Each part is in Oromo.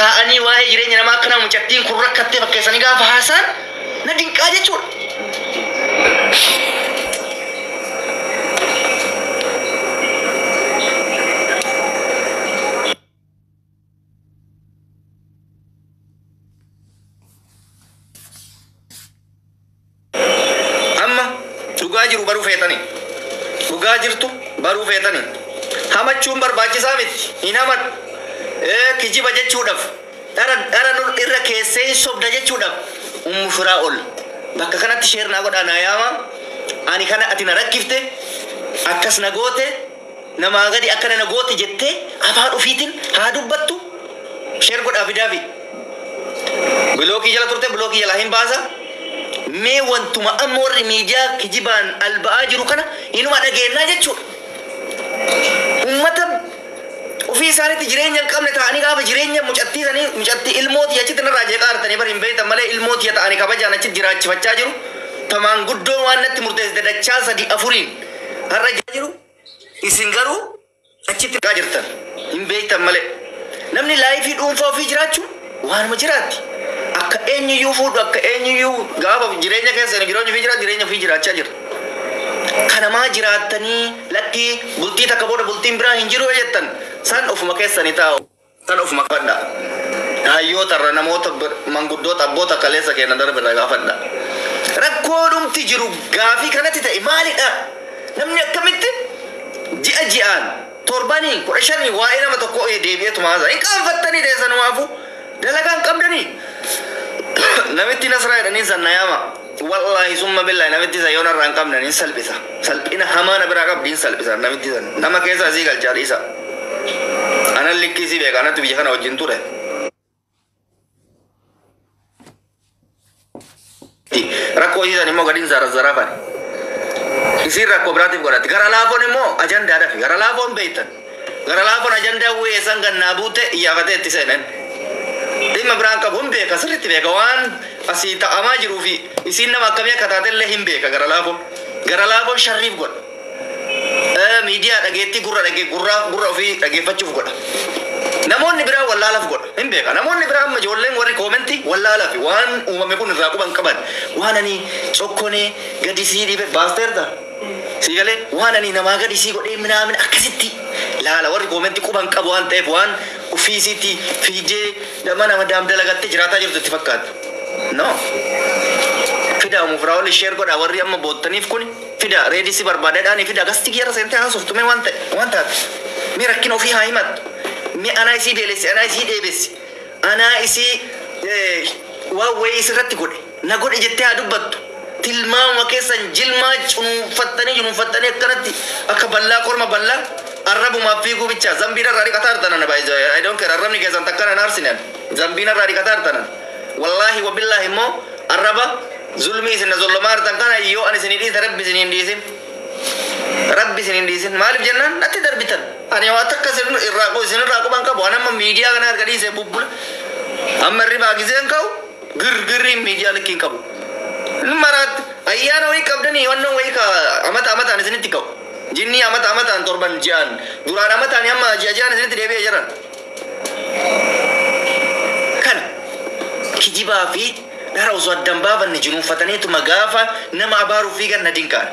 Taa'anii waa'ee jireenya namaa akkana mucattiin kun rakkattee fakkeessanii gaafa haasaan na dinqaa jechuudha. Amma dhugaa jiru baruu feetanii. Dhugaa jirtu baruu feetanii. Hamachuun barbaachisaa miti. Hin hamadhu. Kijiba jechuudhaaf. Dhara irra keessee sobda jechuudhaaf. Ummu firaa ol. Bakka kanatti sheer naa godhaa naa yaama. Ani kana ati na rakkifte. Akkas na goote. Namaa gadi akkana na goote jettee afaan ofiitiin haa dubbattu. Sheer godhaa fidaafi. Bilookii jala turte bilookii jalaa hin baasa. Mee wantuma amma warri miidiyaa kijibaan alba'aa jiru kana inuma dhageennaa jechuudha. Uummata ofii isaaniitti jireenya hin qabne ta'anii gaafa jireenya mucattii sanii mucattii ilmootii achitti narraa jeeqaa artanii bari hin beektan malee ilmootii ta'anii kabajaan achitti jiraachifachaa jiru. Tamaan guddoon waan natti murteessite dachaa 3 4 har'a jiru. Isin garuu achitti dhagaa jirtan hin beektan malee. Namni laayifii dhuunfaa ofii jiraachuun waanuma jiraatti. Akka eenyuyyuu fuudhu akka eenyuyyuu gaafa jireenya keessa jireenya ofii jiraatu jireenya ofii jiraachaa jira. Kanamaa jiraattanii lakkii bultii takka booda bultiin biraa hin jiru jettan san ofuma keessanii taa'u. San ofuma qabadha. Hayyoota irra namoota manguddoota abboota kaleessa keenya darbe irra gaafadha. Rakkoo dhumti jiru gaafii kanatti ta'e maalidha? Namni akkamitti ji'a ji'aan torbanii 15 waa'ee nama tokko deebi'eetuma haasa'a. Hin qaanfattanii teessanumaafuu dalagaa hin qabdanii. Namitti Nasraa jedhanii san na yaama. Wallaahi summa billahi namitti isa yoona irraa hin qabne hin salphisa. Salphina hamaa na biraa qabdi hin salphisa namitti san. Nama keessa asii galchaa dhiisa. Anan likkii si beeka anatu biyya kana wajjin ture. Rakkoo isiisan immoo gadiin zarazaraafani. Isiin rakkoo biraatiif godhatti. Gara laafoon immoo ajandaadhafi. Gara laafoon beektan. Gara laafoon ajandaa weessan gannaa buute iyyaafatee itti seenan. Dhimma biraan qabu hin beeka sirriitti beeka waan asii ta'amaa jiruu fi isiin nama akkamii akka taate illee hin beeka gara laafoon. Gara laafoon sharriif godha. Miidiyaa dhageettii gurra dhagee gurra ofii dhageeffachuuf godha. Namoonni biraa wallaalaaf godha hin beeka. Namoonni biraa amma ijoolleen warri koomentii wallaalaaf waan uumame kun irraa quban qaban waan ani cokkonee gadi sii dhiibe baasteerta. Sii galee waan ani namaa gadi sii godhee minaamin akkasitti laala warri koomentii quban qabu waan ta'eef waan ofiisiitti fiigee nama nama daam dalagattee jiraataa jirtu itti fakkaata. No. Fida Ummu firaa ol sheer godhaa warri amma boottaniif kun fida reedisi barbaadadhaanii fida gasti kiyyarra seentee haasoftu mee waan ta'e waan taate. Mee rakkina ofii haa himattu. Mee anaa isii beelessi anaa isii dheebessi anaa isii waan wayii isirratti godhe na godhe jettee haa dubbattu. Tilmaamuma keessan jilmaa cunuunfattanii cunuunfattanii akkanatti akka ballaa korma ballaa arrabumaaf fiiguu bicha zambiin irraa dhiqataa jirtan ana baay'ee I don't care arrabni keessan takka nan aarsinan zambiin irraa dhiqataa jirtan wallaahi wabillaahi immoo arraba zulmii isin na zollomaa jirtan kana yoo ani isinii dhiise rabbi isinii hin dhiisin. Rabbi isin hin dhiisin. Maaliif jennaan natti darbitan. Ani waa takka isin irraa quban qabu. Ani amma miidiyaa kana harka dhiisee bubbula. Amma hirribaa giseen ka'u girgirriin miidiyaa likkii hin qabu. Maraatti ayyaana wayii qabdanii wannan wayii ka amata amataan isinitti ka'u. Jinnii amata amataan torban ji'aan duraan amataan amma ji'a ji'aan isinitti deebi'ee jiran. Kana kijibaa fi dhara osoo addan baafanne jinuunfataniituma gaafa nama abaaruuf fiigan na dinqaan.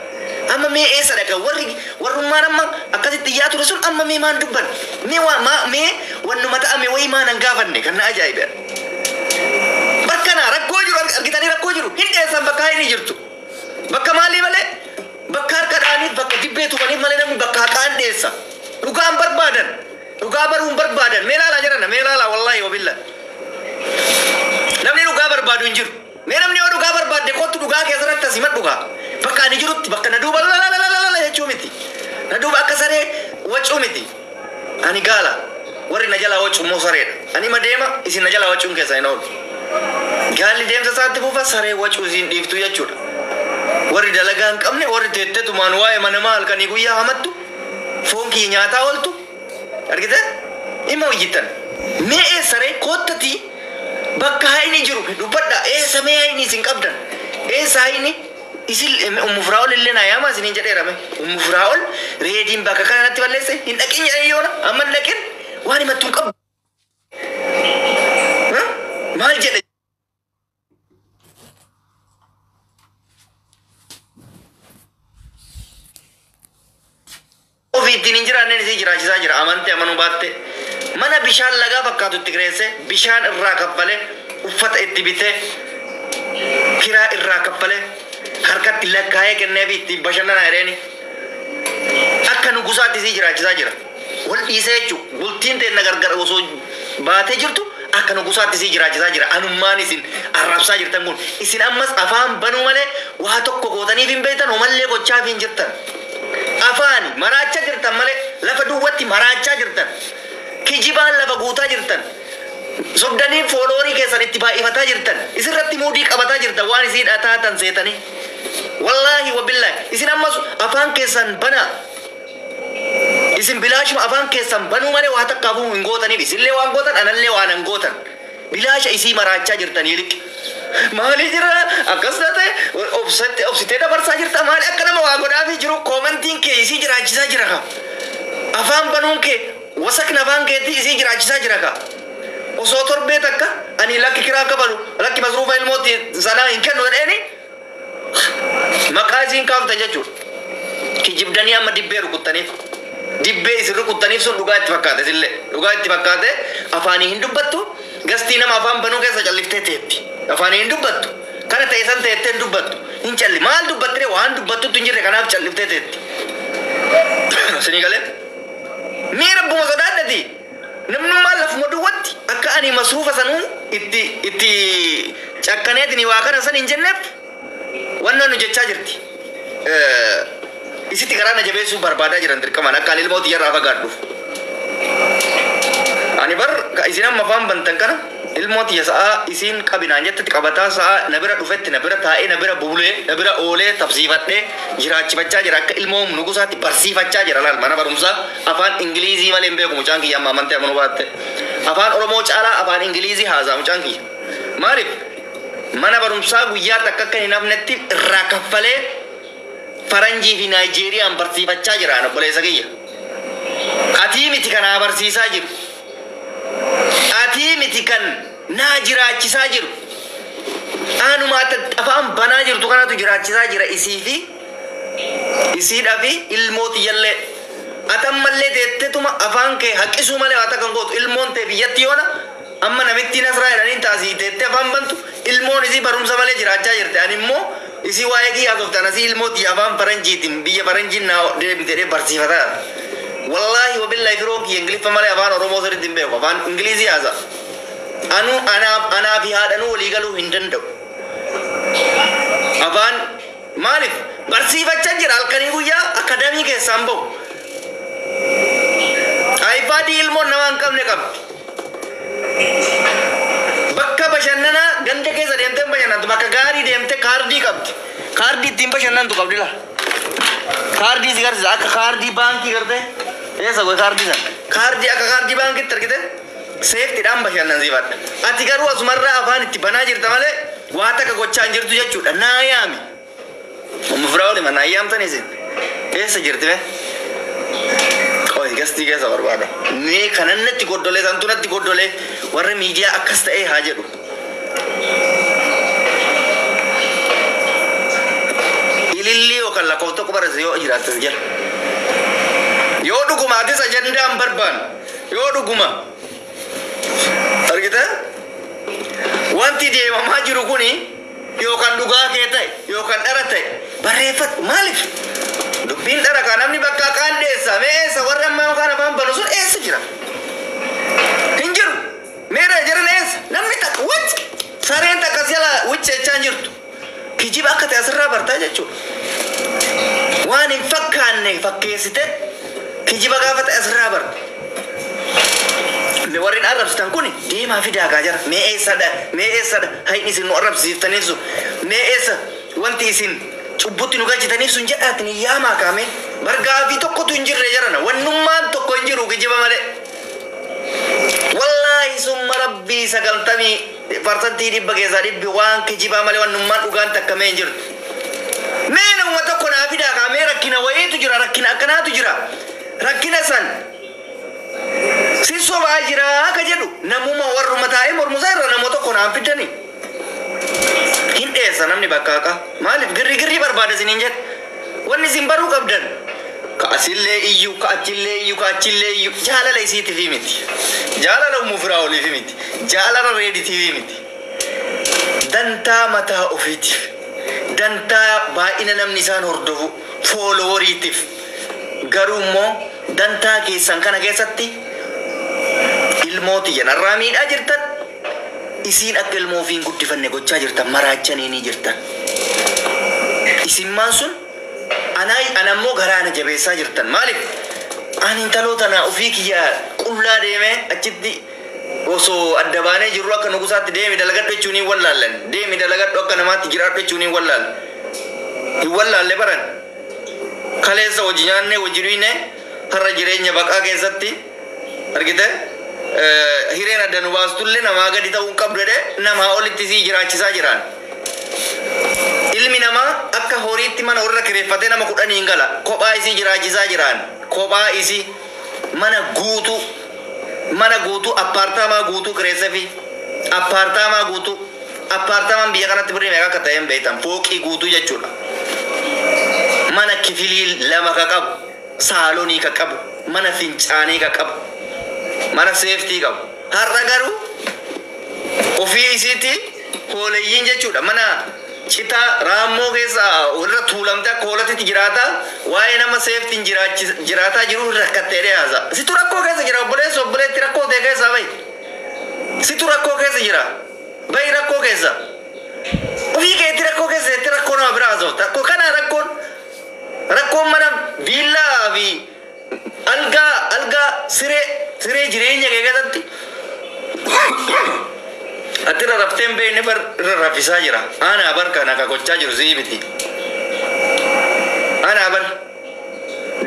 Amma mee eessa dhaqa warri warrummaan amma akkasitti iyyaa ture sun amma mee maan dubban mee waa maa mee wannuma ta'ame wayii maan hin gaafanne kan na ajaa'ibe. Bakkana rakkoo jiru argitanii rakkoo jiru hin dheessan bakka hayni jirtu. Bakka maalii malee bakka harka dha'aniif bakka dibbee tumaniif malee namni bakka haqaan dheessa. Dhugaan barbaadan dhugaa baruun barbaadan mee laalaa jiran mee laalaa wallaahi wabilla. Namni dhugaa barbaadu hin jiru. Mee namni yoo dhugaa barbaadde kottu dhugaa keessatti as himadhu dhugaa. Bakka ani jirutti bakka na duuba la jechuu miti. Na duuba akka saree wacuu miti. Ani gaala warri na jalaa wacu immoo sareedha. Ani ma deema isin na jalaa wacuun keessaa hin oolu. Gaalli deemsa isaatti fufa saree wacuu isin dhiiftu jechuudha. Warri dalagaa hin qabne warri teettetumaan waa'ee manamaa halkanii guyyaa hamattu foon kiyya nyaataa ooltu argite dhimma hojjettan. Mee eessaree koottatii bakka hayni jiru dubbadha eessa mee hayni isin qabdan eessa hayni isin Ummu Firaa'ol illee naa yaamaa isiniin jedheerame. Ummu Firaa'ol reediin bakka kana natti balleesse hin dhaqin jedhanii yoona amma hin dhaqin waan himattu hin qabdu. Maal jedhe? Ofii ittiin hin jiraanneen isii jiraachisaa jira. Amante amanuu baatte. Mana bishaan lagaa fakkaatu itti kireesse, bishaan irraa kaffale, uffata itti bitee, kiraa irraa kaffale, harkatti lakkaa'ee kenneefi ittiin bashannanaa jedheeni. Akka nugusaatti isii jiraachisaa jira. Wal dhiisee jechuudha. Bultiin teenna gargar osoo baatee jirtu akka nugusaatti isii jiraachisaa jira. Anummaan isin arrabsaa jirtan kun isin ammas afaan banuu malee waa tokko gootaniif hin beektan, homallee gochaaf hin jirtan. Afaani maraachaa jirtan malee lafa duwwatti maraachaa jirtan. Kijibaan lafa guutaa jirtan. Sobdanii fooloorii keessan itti baay'ifataa jirtan. Isirratti muudii qabataa jirtan waan isii taatan seetanii. Wallaahi wabillaahi isin ammas afaan keessan banaa. Isin bilaashuma afaan keessan banuu malee waa takkaafuu hin gootaniif isinillee waan gootan anallee waan hin gootan. Bilaasha isii maraachaa jirtanii liqi. Maali jira akkas taate obsitee dabarsaa jirta maali akka nama waa godhaafii jiru koomentiin kee isii jiraachisaa jira ka. Afaan banuun kee wasakni afaan keetii isii jiraachisaa jira ka. Osoo torbee takka ani lakki kiraa kafalu lakki masruufa ilmootti sanaa hin kennu jedheeni maqaa isiin kaaftan jechuudha. Kijibdanii amma dibbee rukuttaniif. Dibbee isin rukuttaniif sun dhugaa itti fakkaate isillee. Dhugaa itti fakkaate afaanii hin dubbattu gastii nama afaan banuu keessa calliftee teetti. Afaanii hin dubbattu. Kana ta'e san teettee hin dubbattu. Hin calli. Maal dubbattire waan dubbattutti hin jirre kanaaf calliftee teetti. Isinii galee? Mee rabbuma sodaadhati. Namnummaan lafuma duwwatti akka ani masruufa sanuu itti itti cakkaneetini waa kana san hin jenneef wannoon nu jechaa jirti. Isitti karaa na jabeessuu barbaadaa jiran dirqamaan akka ani ilmoo tiyyarraa fagaadhuuf. Ani bar isin amma afaan bantan kana ilmoo tiyya sa'aa isiin qabinaan jettetti qabataa sa'aa na bira dhufetti na bira taa'ee na bira bulee na bira oolee tabsiifadhee jiraachifachaa jira akka ilmoo nugusaatti barsiifachaa jira laal mana barumsaa afaan Ingilizii malee hin beeku mucaan kiyya amma amantee amanuu baatte. Afaan Oromoo caalaa afaan Ingilizii haasaa mucaan kiyya. Maaliif mana barumsaa guyyaa takka akka hin hafnetti irraa kaffalee faranjii fi Naayijeeriyaan barsiifachaa jira obboleessa kiyya. Atii miti kanaa barsiisaa jiru. Atii miti kan naa jiraachisaa jiru. Anuma afaan banaa jirtu kanatu jiraachisaa jira isii fi isiidhaa fi ilmoo tiyyallee. Atammallee teettetuma afaan kee haqqisuu malee waa takka hin gootu. Ilmoon tee biyyatti yoona amma namittiin asraa jedhanii taasii teettee afaan bantu ilmoon isii barumsa malee jiraachaa jirti. Ani immoo isii waa'ee kiyyaa toftaan asii ilmoo tiyya afaan faranjiitiin biyya faranjiin naa deemte jedhee barsiifataa. Wallaahi wabillahi firoon kiyya Ingiliffa malee afaan Oromoo sirriitti hin beeku. Afaan Ingilizii haasa. Anu anaa fi haadhanuu walii galuu hin danda'u. Afaan maaliif barsiifachaa jira halkanii guyyaa akadamii keessaan bahu. Aayipaadii ilmoon nama hin qabne qabdi. Bakka bashannanaa ganda keessa deemtee hin bashannantu bakka gaarii deemtee kaardii qabdi. Kaardii ittiin bashannantu qabdi laa. Kaardii si garsiisa akka kaardii baankii gartee. Eessa goe kaardii sana? Kaardii akka kaardii baankiitti argite seeftiidhaan bashannansiifadha. Ati garuu asumarraa afaan itti banaa jirta malee waa takka gochaa hin jirtu jechuudha. Naa yaami. Ummu Firaa'ol hima naa yaamtan isin. Eessa jirti mee? Qoy gastii keessa barbaada. Mee kanan natti goddolee santu natti goddolee warra miidiyaa akkas ta'ee haa jedhu. Ilillii yookaan lakkoofsa tokko barreesse yoo jiraattes jira. Yoo dhuguma atis ajandaa hin barbaanne yoo dhuguma argite wanti deemamaa jiru kuni yookaan dhugaa kee ta'e yookaan dhara ta'e barreeffadhu maaliif dubbiin dhara kaa namni bakka kaan dheessa mee eessa warra ammaa yookaan afaan banu sun eessa jira hin jiru meera jiran eessa namni takka what sareen takka si jala wiccechaa hin jirtu kijiba akka ta'e asirraa bartaa jechuudha waan hin fakkaanne fakkeessite kijiba gaafa ta'e asirraa barta. Warreen arrabsitan kun deemaa fidaa kaa jara mee eessadha mee eessadha hayni isin nu arrabsiiftaniif sun mee eessa wanti isin cubbutti nu galchitaniif sun jedhaatiin hin yaamaa kaame bargaafii tokkotu hin jirre jarana wannummaan tokko hin jiru kijiba malee. Wallaahi summa rabbii 90% keessaa dhibbi waan kijibaa malee wannummaan dhugaan takka mee hin jirtu. Mee nama tokko naa fidaa kaamee rakkina wayiitu jira rakkina akkanaatu jira rakkina san si sobaa jira akka jedhu namuma warruma taa'ee mormusaa irra nama tokko tokko naan fiddani. Hin dheessa namni bakka haqaa. Maaliif girri girri barbaada isiniin jedhe. Wanni isin baruu qabdan. Ka asillee iyyuu, ka achillee iyyuu, ka achillee iyyuu jaalala isiitiif miti. Jaalala ummuu firaa oliif miti. Jaalala reeditiif miti. Dantaa mataa ofiitiif. Dantaa baay'ina namni isaan hordofu fooloworiitiif. Garuu immoo dantaa keessan kana keessatti ilmooti janarraa miidhaa jirtan. Isiin akka ilmoo ofii hin guddifanne gochaa jirtan maraachanii ni jirtan. Isimmaan sun anammoo garaa na jabeessaa jirtan. Maaliif? Ani intaloo tana ofii kiyya qullaa deemee achitti osoo adda baanee jirru akka nugusaatti deemi dalagadhu jechuun hin wallaallan. Deemi dalagadhu akka namaatti jiraadhu jechuun hin wallaalle. Hin wallaalle baran. Kaleessa hojii nyaannee hojii dhuyne har'a jireenya baqaa keessatti argite hireen adda nu baastullee namaa gadi ta'uu hin qabdu jedhee namaa olitti sii jiraachisaa jiraan. Ilmi namaa akka horiitti mana warra kireeffatee nama kudhaniin gala. Kophaa isii jiraachisaa jiraan. Kophaa isii mana guutuu mana guutuu appaartaamaa guutuu kireesseefi appaartaamaa guutuu appaartaamaan biyya kanatti birrii meeqa akka ta'e hin beektan fooqii guutuu jechuudha. Mana kifilii lama ka qabu, saalonii ka qabu, mana fincaanii ka qabu, mana seeftii qabu. Har'a garuu ofii isiitti hooleyyiin jechuudha. Mana citaa raammoo keessa walirra tuulamtee akka hoolatitti jiraata. Waa'ee nama seeftiin jiraataa jiru rakkattee dhiyaasa. Situ rakkoo keessa jira obboleessa obboleetti rakkoo ta'e keessaa bahi. Situ rakkoo keessa jira. Bahi rakkoo keessa. Ofii keetti rakkoo keessa jettee rakkoo nama biraa haasofta. Rakkoo kana rakkoon rakkoon mana viillaa fi algaa algaa siree siree jireenya kee keessatti ati irra raftee hin beekne bar irra raffisaa jira. Anaa bar kana ka gochaa jiru sii miti. Anaa bar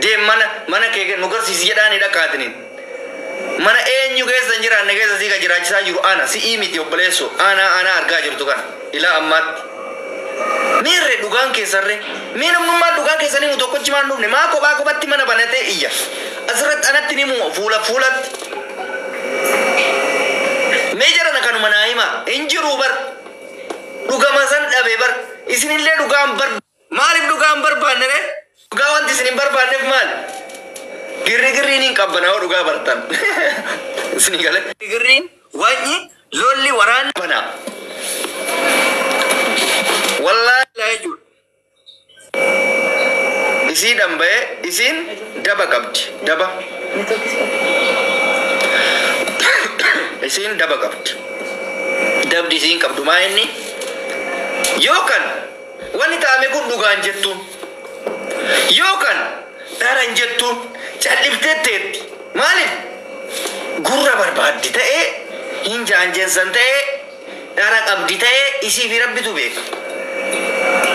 deem mana mana kee nu garsiisi jedhaanii dhaqaatiniin. Mana eenyu keessa hin jiraanne keessa sii ka jiraachisaa jiru ana si'ii miti obboleessoo ana ana argaa jirtu kana ilaa ammaatti. Miirre dhugaan keessarre mee namnummaan dhugaa keessanii mu tokkochi maan dhufne maa kophaa kophatti mana banatee iyya. Asirratti anatti ni mu fuula fuulatti. Mee jarana kanuma naa hima hin jiru bar dhugama san dhabe bar isinillee dhugaan bar maaliif dhugaan barbaanne ree dhugaa wanti isin hin barbaanneef maal girri girriin hin qabbanaa dhugaa bartan isin gale girriin wanyi lolli waraanni banaa wallaahi laa jechuudha isii dhanba'ee isiin daba qabdi daba isiin daba qabdi dabdi isiin qabdu maa inni yookaan wanni taa'ame kun dhugaan jettuun yookaan dharan jettuun calliftee teetti maaliif gurra barbaaddi ta'ee hin jaanjessan ta'ee dhara qabdi ta'ee isii fi rabbitu beeka.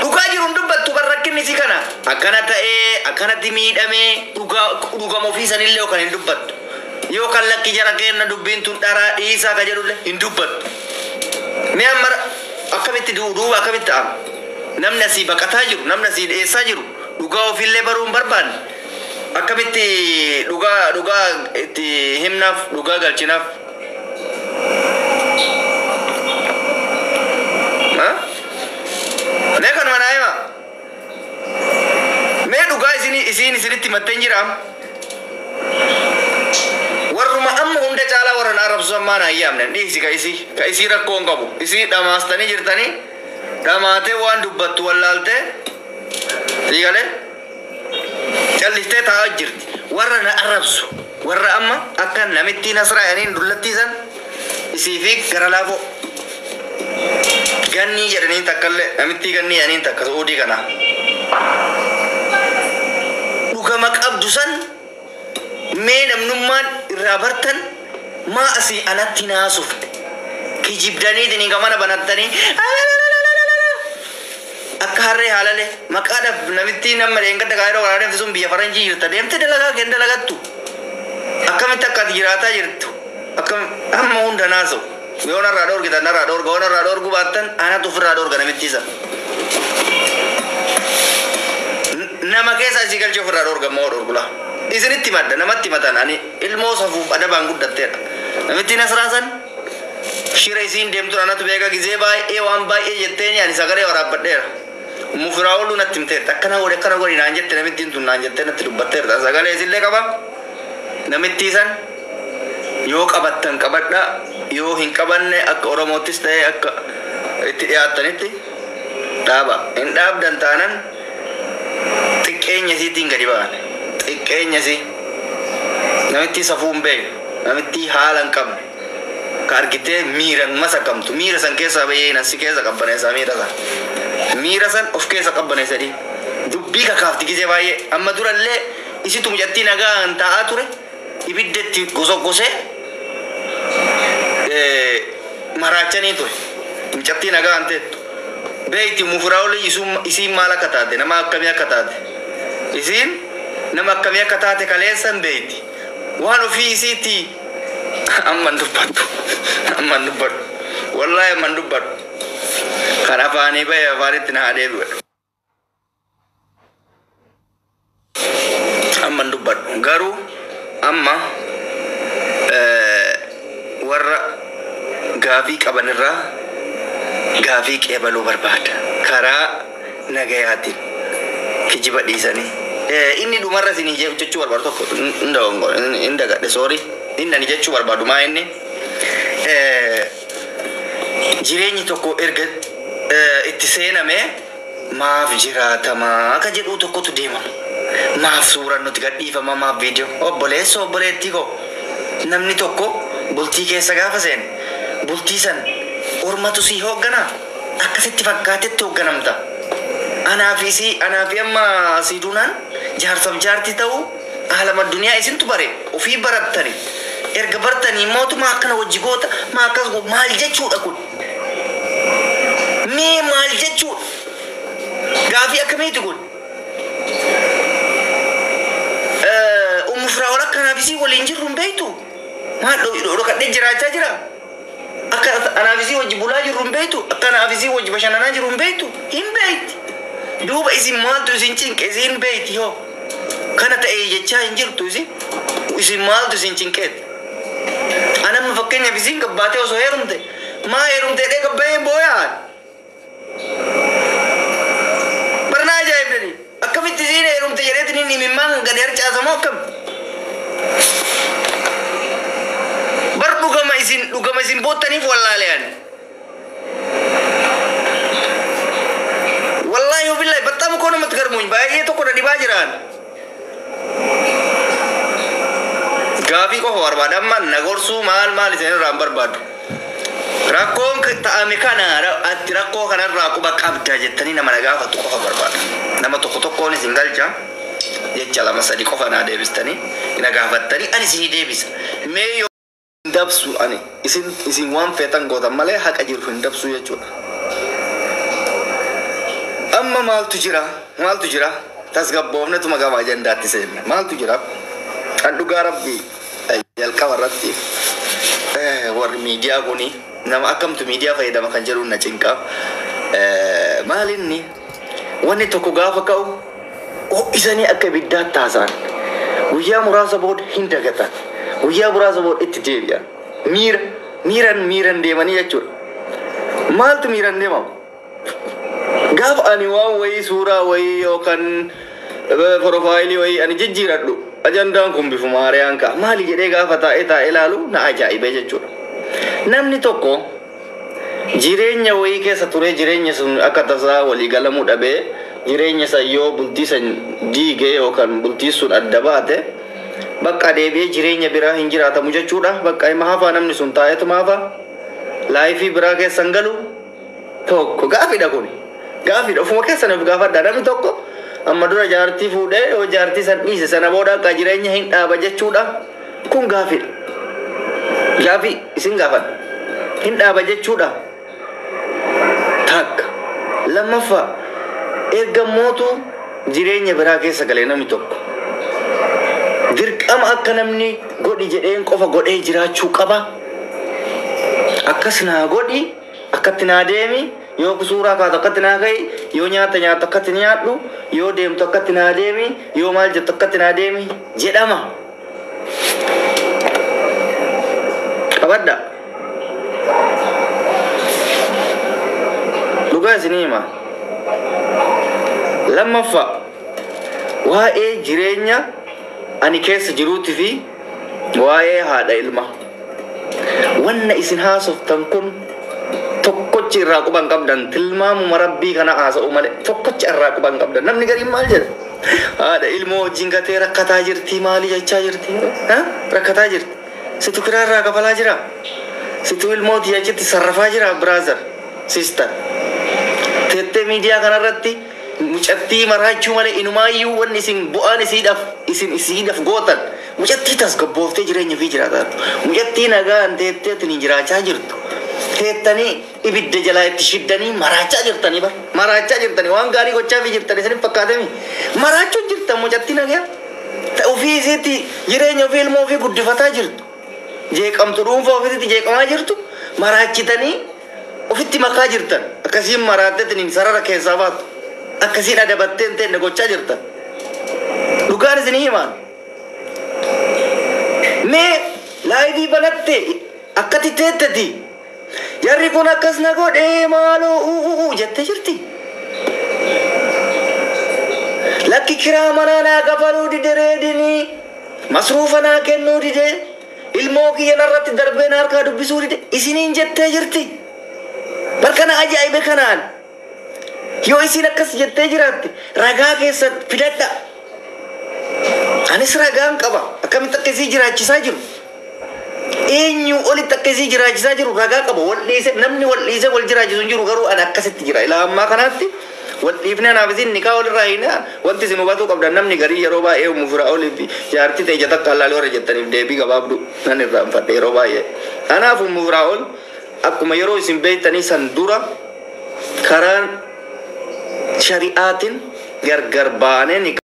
Dhugaa jiru hin dubbattu bar rakkinni isii kana akkana ta'ee akkanatti miidhamee dhugaa dhugama ofii sanillee yookaan hin dubbattu. Yookaan lakki jara keenna dubbiin tun dharaa dhiisaa ka jedhullee hin dubbattu. Mee amma akkamitti duuba akkamitti ta'ama? Namni asii baqataa jiru, namni asii dheessaa jiru, dhugaa ofiillee baruu hin barbaanne. Akkamitti dhugaa dhugaa itti himnaaf dhugaa galchinaaf? Mee kanuma naa hima. Mee dhugaa isiin isinitti himattee hin jiraam? Warruma amma hunda caalaa warra na arrabsu ammaa na hin yaamne. Dhiisi ka isii ka isii rakkoo hin qabu. Isii dhamaastanii jirtanii dhamaatee waan dubbattu wallaaltee sii galee callistee taa'aa jirti. Warra na arrabsu warra amma akka namittii Nasraa jedhaniin dullattii san isii fi gara laafoo gannii jedhaniin takkallee namittii gannii jedhaniin takka Su'uudii kana. Dhugama qabdu san mee namnummaan irraa bartan maa asii anatti naasufte kijibdaniitiin gamana banattanii akka harree haalale maqaadhaaf namittii nama dheengadda kaayiroo karaa deemte sun biyya faranjii jirta deemte dalagaa kee dalagattu akkamitti akka ati jiraataa jirtu akkam amma hunda naasa'u yoo narraa dhoorgitan narraa dhoorga yoo narraa dhoorguu baattan anatu ofirraa dhoorga namittii sana. Nama keessa asii galchee ofirraa dhoorga moo dhoorgula. Isinitti madda namatti matan ani ilmoo safuuf adabaan guddatteedha. Namittiin asraasan Shira isiin deemtu anatu beeka gizee baay'ee waan baay'ee jetteeni ani sagalee waraabbadheera. Mufiraa ooluu natti himteerta. Akkana godhe akkana godhi naan jette namittiin tun naan jettee natti dubbatteerta. Sagalee isillee qaba. Namittii san yoo qabattan qabadha yoo hin qabanne akka Oromoottis ta'e akka itti dhiyaattanitti dhaaba. Hin dhaabdan taanan xiqqeenya isiitiin gadi ba'an. Xiqqeenya isii. Namittii safuu hin beekne. Namittii haala hin qabne. Ka argitee miiran masakamtu. Miira san keessaa bayyee nan si keessa qabbaneessaa miira san. Miira san of keessa qabbaneessanii. Dubbii kakaafti gizee baay'ee. Amma durallee isitu mucattii nagaan taa'aa ture. Ibidda itti gosoggosee maraachanii ture. Mucattii nagaan teettu. Beeyti mufuraa olii isiin maal akka taate nama akkamii akka taate. Isiin nama akkamii akka taate kaleessan beeyti. Waan ofii isiitti amman dubbadhu. Amman dubbadhu. Wallaahi amman dubbadhu. Kan afaanii bahe afaanitti na haa deebi'u. Amman dubbadhu. Garuu amma warra gaafii qabanirraa gaafii qeebaluu barbaada. Karaa nagayaatiin kijiba dhiisanii. Inni dhumarra isinii jechuu barbaadu tokko hin dagadhe soori. Inni ani jechuu barbaadu maa inni jireenyi tokko erga itti seename maaf jiraatamaa akka jedhu tokkotu deema. Maaf suuraan nuti gadhiifama maaf viidiyoo obboleessa obboleettii koo namni tokko bultii keessa gaafa seene bultii san ormatu sii hoogganaa akkasitti fakkaatetti hoogganamta. Anaa fi sii anaa fi amma sii duunaan jaarsaaf jaartii ta'uu aalama duniyaa isintu bare ofii barattani. Erga bartanii mootummaa akkana wajji goota maa akkas maal jechuudha kun? Mee maal jechuudha? Gaafii akkamiiti kun? Ummu Firaa'ol akka anaaf isii waliin jirru hin beektu? Maal dhokadhee jiraachaa jira? Akka anaaf isii wajji bulaa jirru hin beektu? Akka anaaf isii wajji bashannanaa jirru hin beektu? Hin beekti. Duuba isin maaltu isin cinqe isin beekti hoo? Kana ta'e jechaa hin jirtu isin? Isin maaltu isin cinqeeti? Anamma fakkeenyaaf isin gabbaatee osoo heerumte maa heerumte jedhee gabbayee booyaan. Barnaa ajaa'ibdani. Akkamitti isin heerumte jedheetiin inni imimmaan gadi harcaasamoo akkam? Bar dhugama isin boottaniif wallaalean. Wallaahi billahi baxxamu koo namatti garmuun baay'ee tokko na dhibaa jiraan. Gaafii qofa barbaada amma na gorsuu maal maal isin irraa hin barbaadu. Rakkoon ta'ame kana ati rakkoo kanarraa quba qabda jettanii nama na gaafatu qofa barbaada. Nama tokko tokkoon isin galcha jecha lama sadi qofa naa deebistanii na gaafattanii ani isinii deebisa. Mee yoo hin dabsu ani isin waan feetan gootan malee haqa jiru hin dabsu jechuudha. Amma maaltu jira? Maaltu jira? Tasgabboofnetuma gama ajandaatti seenna. Maaltu jira? Kan dhugaa rabbii jalqaba irratti warri miidiyaa kuni nama akkamtu miidiyaa fayyadama kan jedhu na cinqa. Maal inni wanni tokko gaafa ka'u ho'isanii akka ibiddaatti haasa'an. Guyyaa muraasa booda hin dagatan. Guyyaa muraasa booda itti deebi'an. Miira miiran miiran deemanii jechuudha. Maaltu miiran deemamu? Gaafa ani waan wayii suuraa wayii yookaan profaayilii wayii ani jijjiiradhu ajandaan kun bifuma haaraan ka'a. Maali jedhee gaafa taa'ee taa'ee ilaalu na ajaa'ibee jechuudha. Namni tokko jireenya wayii keessa turee jireenya sun akka tasaa walii galamuu dhabee jireenya san yoo bultii san diigee yookaan bultii sun adda baate bakka deebi'ee jireenya biraa hin jiraatamu jechuudha. Bakka hima hafaa namni sun taa'eetuma hafa laayifii biraa keessa hin galu tokko gaafidha kuni. Gaafidha ofuma keessan of gaafadha namni tokko amma dura jaartii fuudhee yoo jaartii san dhiise sana booda akka jireenya hin dhaaba jechuudha. Kun gaafidha. Gaafii isin gaafadha. Hin dhaaba jechuudha. Takka. Lammaffaa erga mootu jireenya biraa keessa galee namni tokko dirqama akka namni godhi jedheen qofa godhee jiraachuu qaba. Akkas naa godhi, akkatti naa deemi, yoo suuraa kaatu akkatti naa ka'i, yoo nyaata nyaatu akkatti nyaadhu, yoo deemtu akkatti naa deemi, yoo maal jettu akkatti naa deemi jedhama. Qabadha. Dhugaa isinii hima. Lammaffaa, waa'ee jireenya ani keessa jiruutii fi waa'ee haadha ilmaa. Wanna isin haasoftan kun tokkochi irraa quban qabdan, tilmaamuma rabbii kana haasa'u malee tokkochi irraa quban qabdan. Namni gariin maal jedha? Haadha ilmoo wajjin gatee rakkataa jirti, maali jechaa jirti? Rakkataa jirti. Situ kiraa irraa kafalaa jira. Situ ilmoo achitti sarrafaa jira, brother, sister. Teettee miidiyaa kanarratti mucattii maraachuu malee inumaayyuu wanni isin bu'aan isiidhaaf isin isiidhaaf gootan, mucattii tasgabbooftee jireenya ofii jiraataa jirtu. Mucattii nagaan teettee ittiin jiraachaa jirtu. Teettanii ibidda jalaa itti shiddanii maraachaa jirtanii bar. Maraachaa jirtanii, waan gaarii gochaa fi jirtanii isin fakkaatami. Maraachuu jirtan mucattii nagaa. Ofii isiitti jireenya ofii, ilmoo ofii guddifataa jirtu. Jeeqamtu dhuunfaa ofiitti jeeqamaa jirtu maraachitanii ofitti makaa jirtan. Akkasiin maraatteetiin sarara keessaa baatu. Akkasiin adabattee hin teenne gochaa jirtan. Dhugaan isinii himaan. Mee live banatte akkati teetteti. Jarri kun akkas na godhee maaloo uuu jettee jirti. Lakki, kiraa manaa naa kafaluu dide, reedinii masruufa naa kennuu dide, ilmoo kiyya narratti darbee na harkaa dubbisuu dide isiniin jettee jirti. Barkana ajaa'ibe kanaan yoo isin akkas jettee jiraatte ragaa keessa fidadha. Anis ragaan qaba, akkamitti akka isii jiraachisaa jiru. Eenyu olitti akka isii jiraachisaa jiru ragaa qaba. Wal dhiise, namni wal dhiise wal jiraachisu hin jiru, garuu ani akkasitti jira. Ilaa ammaa kanaatti wal dhiifnee anaaf isin nikaa walirraa hin. Wanti isin hubatuu qabdan, namni garii yeroo baay'ee umu fira olii fi jaartii ta'e ija takka allaalee warra jettaniif deebii gabaabdu nan irraanfadhe yeroo baay'ee. Kanaaf umu firaa ol akkuma yeroo isin beektanii san dura karaan shari'aatiin gargar baanee.